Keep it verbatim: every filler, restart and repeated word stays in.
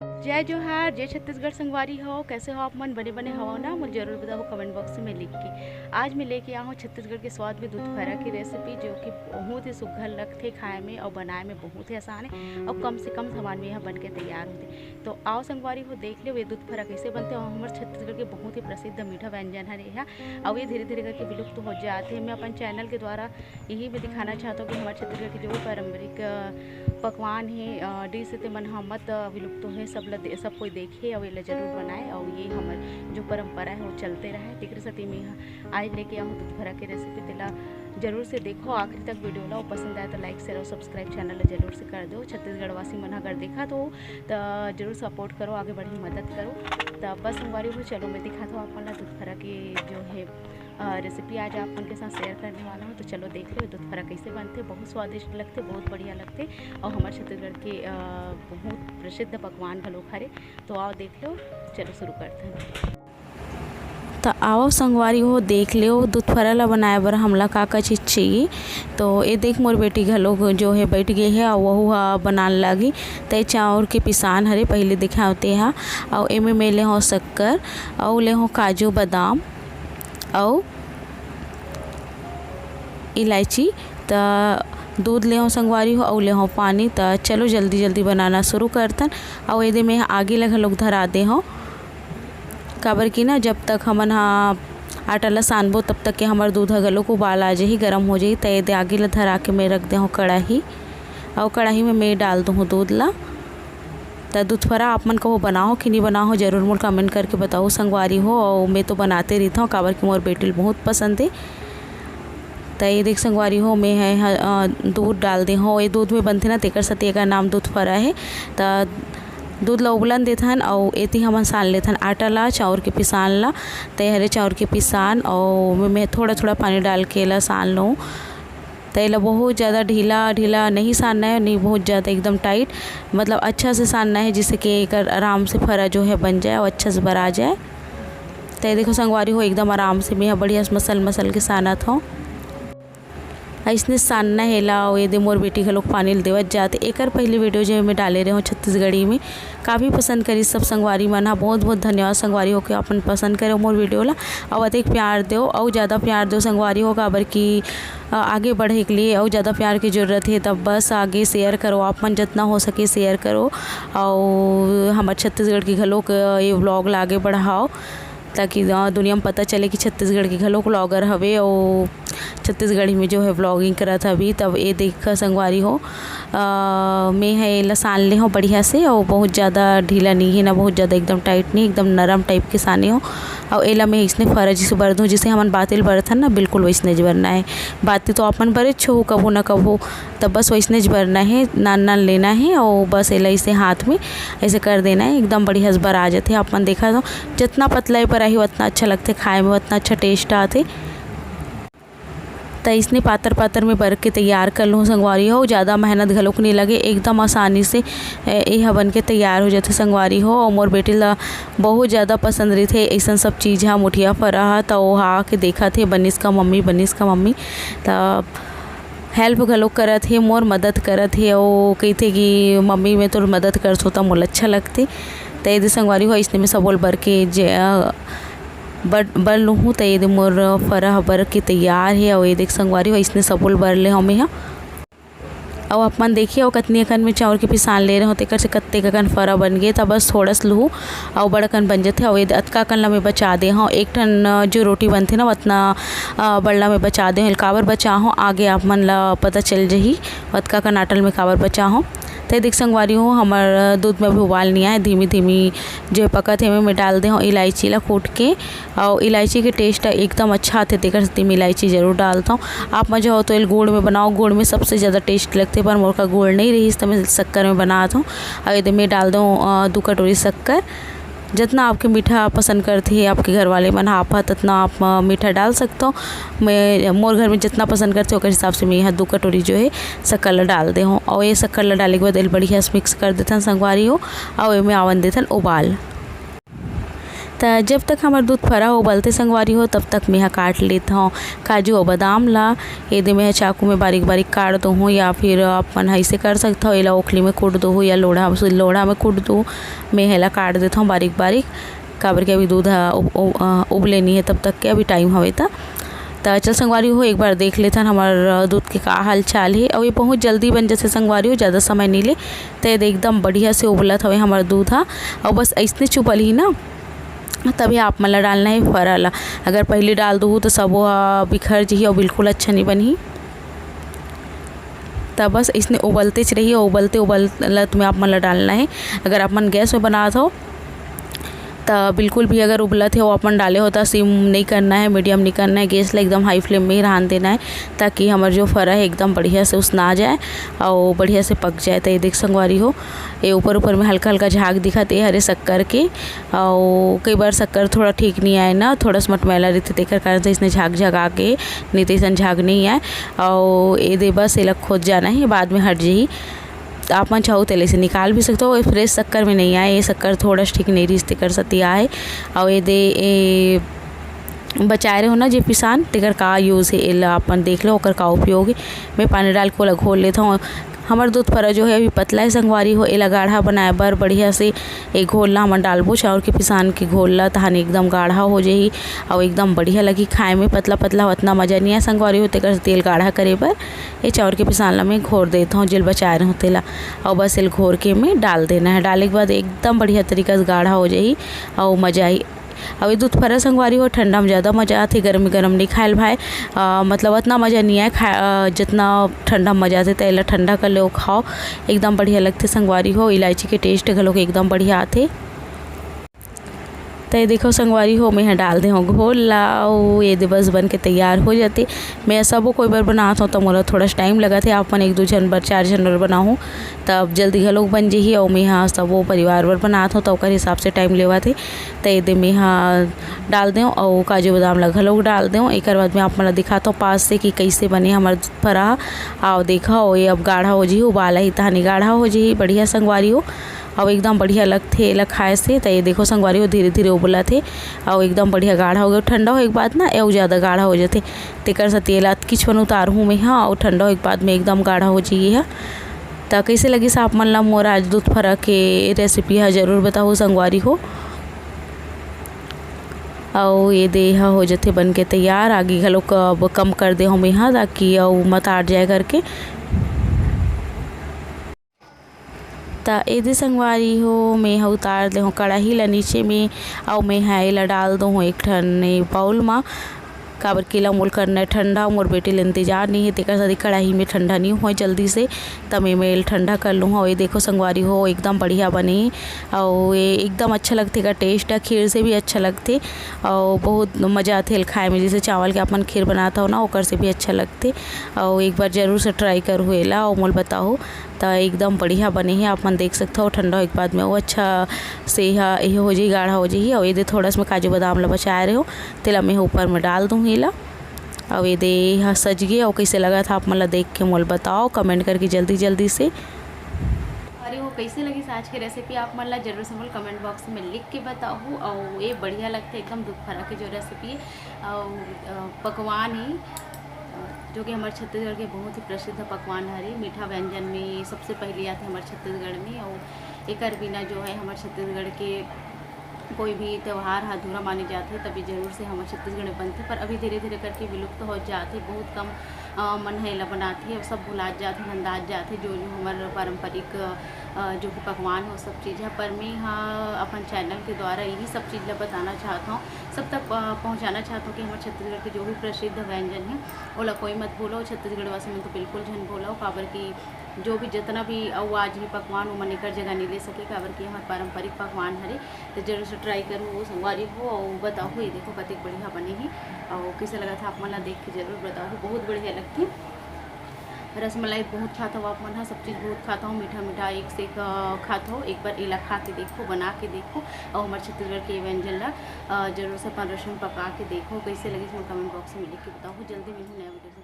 जय जोहार, जय छत्तीसगढ़ संगवारी हो। कैसे हो आप मन? बने बने हवव ना? मोला जरूर बताओ कमेंट बॉक्स में लिख के। आज मैं लेके आया हूँ छत्तीसगढ़ के स्वाद में दूध फरा की रेसिपी, जो कि बहुत ही सुघर लगथे खाए में और बनाए में बहुत ही आसान है और कम से कम सामान में यह बन के तैयार होथे। तो आओ संगवारी हो, देख लो ये दूध फरा कैसे बनथे और हमारे छत्तीसगढ़ के बहुत ही प्रसिद्ध मीठा व्यंजन है यह। और ये धीरे धीरे करके विलुप्त हो जाते हैं। मैं अपन चैनल के द्वारा यही मैं दिखाना चाहता हूँ कि हमारे छत्तीसगढ़ के जो भी पारंपरिक, अ, पकवान हे, अ, डिश हे, तेमन ह मत, अ, विलुप्त होहे, सब ल दे-, सब कोई देखे और ये ला जरूर बनाए और ये हमर जो परंपरा है वो चलते रहे। तेकरे सेती मैं ह आज लेके आहूँ दूध फरा के रेसिपी, तेला जरूर से देखो आखिरी तक वीडियो ला, और पसंद आए तो लाइक, शेयर और सब्सक्राइब चैनल ला जरूर से कर दो। छत्तीसगढ़ वासी मन अगर देखा तो, त जरूर सपोर्ट करो, आगे बढ़े मदद करो। त बस संगवारी हो, चलो मैं दिखाता हूँ आप मन ला दूध फरा के जो है अ, रेसिपी आज आप मन के साथ शेयर करने वाला हूँ। तो चलो देख लो दूध फरा कैसे बनथे। बहुत स्वादिष्ट लगथे, बहुत बढ़िया लगथे और हमारे छत्तीसगढ़ के, अ, बहुत प्रसिद्ध पकवान घलोक हरे। तो आओ देख लो, चलो शुरू करते हैं। तो आओ संगवारी हो, देख लो दूध फरा ला बनाए बर हमला का का चीज चाहिए। तो ये देख, मोर बेटी घलोक जो है बैठ गई है और वहू हा बनान लागी। ते चाउर के पिसान हरे, पहले दिखावते हा। और एमे मैं ले हो शक्कर, और ले हो काजू बादाम, अउ इलायची। त दूध ले हो संगवारी हो, अउ ले हो पानी। त चलो जल्दी जल्दी बनाना शुरू करथन। अउ एदे में आगी ल घलोक धरा दे हो, काबर कि ना जब तक हमन हा आटा ल सानबो तब तक के हमर दूध ह घलोक उबाल आ जाही, गरम हो जाही। त एदे आगी ल धरा के मैं रख दे हो कड़ाही, अउ कड़ाही में मैं डाल दूँ दूध ला। त दूध फरा आप मन कभू बनाओ कि नहीं बनाओ, जरूर मोर कमेंट करके बताओ संगवारी हो। अउ मैं तो बनाते रहिथव, काबर कि मोर बेटी ल बहुत पसंद हे। त ये देख संगवारी हो, मैं है, ह-, अ, दूध डाल दे हो। ये दूध में बनथे ना, तेकर सेती एकर नाम दूध फरा है। त दूध ला उबलन देथन, अउ एती हमन सान लेथन आटा ला, चाउर के पिसान ला। त ये हरे चाउर के पिसान, अउ मैं, मैं थोड़ा थोड़ा पानी डाल के एला सान लूँ। त एला बहुत ज़्यादा ढीला ढीला नहीं सानना है, नहीं बहुत ज़्यादा एकदम टाइट, मतलब अच्छा से सानना है, जिससे कि एकर आराम से फरा जो है बन जाए और अच्छा से बरा जाए। त ये देखो संगवारी हो, एकदम आराम से मैं ह बढ़िया से मसल मसल के सानत हूँ। अइसने सानना है ला। अउ ये दे मोर बेटी घलोक पानी ल देवत जात। एकर पहली वीडियो जो मैं डाले रहे हूँ छत्तीसगढ़ी में, काफ़ी पसंद करी सब संगवारी मन हा। बहुत बहुत धन्यवाद संगवारी हो के अपन पसंद करे मोर वीडियो ला, अउ अधिक प्यार दो, अउ ज़्यादा प्यार दो संगवारी हो, काबर कि अ, आगे बढ़े के लिए अउ ज़्यादा प्यार की ज़रूरत है। तब बस आगे शेयर करो, आप मन जितना हो सके शेयर करो, अउ हमर छत्तीसगढ़ के घलोक, अ, ये व्लॉग ला आगे बढ़ाओ, ताकि, अ, दुनिया में पता चले कि छत्तीसगढ़ के घलोक व्लॉगर हवे, अउ छत्तीसगढ़ी में जो है व्लॉगिंग करत हवे। तब ये देख संगवारी हो, अ, मैं ह एला सान ले हव बढ़िया से, अउ बहुत ज़्यादा ढीला नहीं है ना, बहुत ज़्यादा एकदम टाइट नहीं, एकदम नरम टाइप के साने हव। अउ एला मैं अइसने फरा जइसे बर दूँ, जइसे हमन बाती ल बरथन ना, बिल्कुल वइसने ज बरना है। बाती तो अपन बरेच हो कभू ना कभू, त बस वइसने ज बरना है, नान नान लेना है अउ बस एला अइसे हाथ में अइसे कर देना है, एकदम बढ़िया से बरा जाथे। अपन देखा तो जितना पतला ये बराही उतना अच्छा लगथे खाए में, उतना अच्छा टेस्ट आथे। त इसने पातर पातर में बर के तैयार कर लूँ संगवारी हो, ज़्यादा मेहनत घलोक नहीं लगे, एकदम आसानी से, ए, एहा बन के तैयार हो जाथे संगवारी हो। अउ मोर बेटी ला बहुत ज़्यादा पसंद रहिथे अइसन सब चीज़ हा, मुठिया फरा हा, त ओहा आके देखत हे, "बनिस का मम्मी, बनिस का मम्मी?" त हेल्प घलोक करत हे, मोर मदद करत हे, अउ कहिथे कि, "मम्मी, मैं तोर मदद करथों, त मोला अच्छा लगथे।" त एदे संगवारी हो, अइसने में सबो ल बर के जे, अ, बर, बर लुहूँ, त एदे मोर फरा ह बर के तैयार हे। अउ ए देख संगवारी हो, अइसने सबो ल बर ले हव मेहा। अउ अपन देखिए, अउ कतनी अकन में चाउर के पिसान ले रहे हो, तेकर से कत्ते अकन फरा बन गे। त बस थोड़ा स लुहूँ, अउ बड़ अकन बन जथे। अउ एदे अतका अकन ला मैं बचा दे हव, एक ठन, अ, जो रोटी बनथे ना, ओतना, अ, बड़ ला मैं बचा दे हव। काबर बचा हव, आगे आप मन ला पता चल जही, अतका अकन आटा ल मैं काबर बचा हव। त ए देख संगवारी हो, हमर दूध में अभी उबाल नहीं आए, धीमी धीमी जो है पकत हे, एमे मैं डाल दे हव इलायची ला कूट के, अउ इलायची के टेस्ट एकदम अच्छा आथे, तेकर सेती मैं इलायची जरूर डालत हव। आप मन जो हो तो एल गुड़ में बनाओ, गुड़ में सबसे ज़्यादा टेस्ट लगथे, पर मोर का गुड़ नहीं रहिस, त मैं शक्कर में बनात हव। अउ एदे मैं डाल दे हव, अ, दू कटोरी शक्कर। जितना आपके मीठा पसंद करथे आपके घर वाले मन, आप ह, ततना आप, अ, मीठा डाल सकथो। मैं, मोर घर में जितना पसंद करथे, ओकर हिसाब से मैं यहाँ दू कटोरी जो है शक्कर ला डाल दे हव। अउ ये शक्कर ला डाले के बाद एल बढ़िया से मिक्स कर देथन संगवारी हो, अउ एमे आवन देथन उबाल। त जब तक हमर दूध फरा उबलथे संगवारी हो, तब तक मेंहा काट लेत हौं काजू अउ बादाम ला। एदे मेंहा चाकू में बारीक-बारीक काट दोहूँ, या फिर आप मन ह अइसे कर सकथव, एला ओखली में कूट दोहू या लोढ़ा, सिल लोढ़ा में कूट दोहू। मेंहा एला काट देत हौं बारीक-बारीक, काबर के अभी दूध ह उब-, उब-, अ, उबले नइ हे, तब तक के अभी टाइम हवे त। त चल संगवारी हो, एक बार देख लेथन हमर, अ, दूध के का हाल चाल हे। अउ ये बहुत जल्दी बन जथे संगवारी हो, ज़्यादा समय नइ ले। त ये दे एकदम बढ़िया से उबलत हवे हमर दूध ह। अउ बस अइसने उबलही ना, तभे आप मन ला डालना हे फरा ला। अगर पहिली डाल दुहू त सबो ह बिखर जही अउ बिल्कुल अच्छा नइ बनही। त बस अइसने उबलतेच रही अउ उबलते उबलत में आप मन ला डालना हे। अगर आप मन गैस में बनात हव त बिल्कुल भी अगर उबलत हे अउ आप मन डाले हो त सिम नइ करना हे, मीडियम नइ करना हे, गैस ला एकदम हाई फ्लेम में ही रहन देना हे, ताकि हमर जो फरा हे एकदम बढ़िया से उसना जाए अउ बढ़िया से पक जाए। त ये देख संगवारी हो, ये ऊपर ऊपर में हल्का हल्का झाग दिखत हे, ये हरे शक्कर के। अउ कई बार शक्कर थोड़ा ठीक नइ आए ना, थोड़ा सा मटमैला रहिथे, तेकर कारण से इसने झाग झगा के, नइ त अइसन झाग नइ आए। अउ एदे बस एला खोद जाना हे, बाद में हट जही। आप मन चाहो तेला अइसे निकाल भी सकथव। ये फ्रेश शक्कर में नइ आए, ये शक्कर थोड़ा सा ठीक नइ रहिस, तेकर सेती आए। अउ एदे ए बचाए रहो ना जे पिसान, तेकर का यूज़ हे, एला अपन देख लो, ओकर का उपयोग हे। मैं पानी डाल के ओला घोल लेत हौं। हमर दूध फरा जो हे अभी पतला हे संगवारी हो, एला गाढ़ा बनाए बर बढ़िया से ए घोल ला हमन डालबो, चाउर के पिसान के घोल ला, तहान एकदम गाढ़ा हो जही अउ एकदम बढ़िया लगही खाए में। पतला पतला हो, अतना मजा नइ आए संगवारी हो, तेकर से तेल गाढ़ा करे बर ए चाउर के पिसान ला मैं घोर देत हौं, जेल बचाए रहूँ तेला। अउ बस एल घोर के मैं डाल देना हे। डाले के बाद एकदम बढ़िया तरीका से गाढ़ा हो जही अउ मजा आही। अउ ये दूध फरा संगवारी हो, ठंडा में ज़्यादा मजा आथे, गरम गरम नइ खाए ल भाए। अ, मतलब अतना मजा नइ आए खा, अ, जतना ठंडा में मजा आथे, त एला ठंडा कर ले अउ खाओ, एकदम बढ़िया लगथे संगवारी हो। इलायची के टेस्ट घलोक एकदम बढ़िया आथे। त ये देखो संगवारी हो, मैं ह डाल दे हौं घोल ला, अउ ये दे बस बन के तैयार हो जाथे। मैं सबो कोई बर बनात हौं, त मोला थोड़ा टाइम लगत हे। आप मन एक दू झन बर, चार झन बर बनाहू, तब जल्दी घलोक बन जही। अउ मैं ह सबो परिवार बर बनात हौं, त ओकर हिसाब से टाइम लेवत हे। त ये दे मैं ह डाल देव अउ काजू बादाम ला घलोक डाल देव। एकर बाद मैं आप मन ला दिखात हौं पास से कि कइसे बने हमर फरा। अउ देखा हो, ये अब गाढ़ा हो जही, उबाल आही तहानी गाढ़ा हो जही। बढ़िया संगवारी हो, अउ एकदम बढ़िया लगथे एला खाए से। त ये देखो संगवारी हो, धीरे धीरे उबलत हे अउ एकदम बढ़िया गाढ़ा हो गे। ठंडा होए के बाद ना, अउ ज़्यादा गाढ़ा हो जाथे, तेकर सेती एला अतकीच बन उतारहूँ मैं ह, अउ ठंडा होए के बाद में एकदम गाढ़ा हो जही ह। त कइसे लगिस आप मन ला मोर आज दूध फरा के रेसिपी ह, जरूर बताहू संगवारी हो। अउ ये दे ह हो जथे बन के तैयार। आगी घलोक अब कम कर दे हौं मैं ह, ताकि अउ मतार जाए करके। त ए दे संगवारी हो, मैं ह उतार दे हौं कढ़ाई ला नीचे में, अउ मैं ह एला डाल दो हौं एक ठन ए बाउल म, काबर कि एला मोल करना हे ठंडा, मोर बेटी ल इंतजार नइ हे, तेकर सेती कढ़ाई में ठंडा नइ होए जल्दी से, त मैं, मैं एला ठंडा कर लूँ हौं। अउ ये देखो संगवारी हो, एकदम बढ़िया बने हे, अउ ये एकदम अच्छा लगथे एकर टेस्ट ह, खीर से भी अच्छा लगथे, अउ बहुत मजा आथे एला खाए में। जइसे चावल के अपन खीर बनात हव ना, ओकर से भी अच्छा लगथे। अउ एक बार जरूर से ट्राई करहू एला, अउ मोल बताहू। त एकदम बढ़िया बने हे, आप मन देख सकथव, ठंडा होए के बाद में अउ अच्छा से एहा, एहे हो जही, गाढ़ा हो जही। अउ एदे थोड़ा सा मैं काजू बादाम ला बचाए रहेंव, तेला मैं ऊपर में डाल दूँ एला। अउ एदे एहा सज गे, अउ कइसे लगत हे आप मन ला देख के मोल बताओ कमेंट करके जल्दी जल्दी से। अरे वो कइसे लगिस आज के रेसिपी, आप मन ला जरूर से मोल कमेंट बॉक्स में लिख के बताहू। अउ ये बढ़िया लगथे एकदम दूध फरा के जो रेसिपी हे, अउ, अ, पकवान हे, अ, जो कि हमर छत्तीसगढ़ के बहुत ही प्रसिद्ध पकवान हरे। मीठा व्यंजन में सबसे पहले आथे हमर छत्तीसगढ़ में, अउ एकर बिना जो है हमर छत्तीसगढ़ के कोई भी त्योहार ह अधूरा माने जाथे, तभी जरूर से हमर छत्तीसगढ़ में बनथे। पर अभी धीरे-धीरे करके विलुप्त होत जात हे, बहुत कम, अ, मन ह एला बनाथे, अउ सब भुलात जात हे, नंदात जात हे, जो, जो हमर पारंपरिक, अ, जो भी पकवान हे, वो सब चीज़ हे। पर मैं ह अपन चैनल के द्वारा यही सब चीज़ ला बताना चाहत हौं, सब तक, अ, पहुँचाना चाहत हौं कि हमर छत्तीसगढ़ के जो भी प्रसिद्ध व्यंजन हे, ओला कोई मत भूलो। छत्तीसगढ़ वासी मन तो बिल्कुल झन भूलो, काबर कि जो भी जितना भी अउ आज भी पकवान, वो मन एकर जगह नइ ले सके, काबर कि हमर पारंपरिक पकवान हरे। त जरूर से ट्राई करहू संगवारी हो, अउ बताहू, ये देखो कतेक बढ़िया बने हे, अउ कइसे लगत हे आप मन ला देख के जरूर बताहू, बहुत बढ़िया लगथे। रसमलाई बहुत खात हव आप मन ह, सब चीज़ बहुत खात हव, मीठा मीठा एक से एक, अ, खात हव। एक बार एला खा के देखो, बना के देखो, अउ हमर छत्तीसगढ़ के व्यंजन ला, अ, जरूर से अपन रसोई में पका के देखो, कइसे लगिस मोर कमेंट बॉक्स में लिख के बताहू। जल्दी मिलहू नया वीडियो से।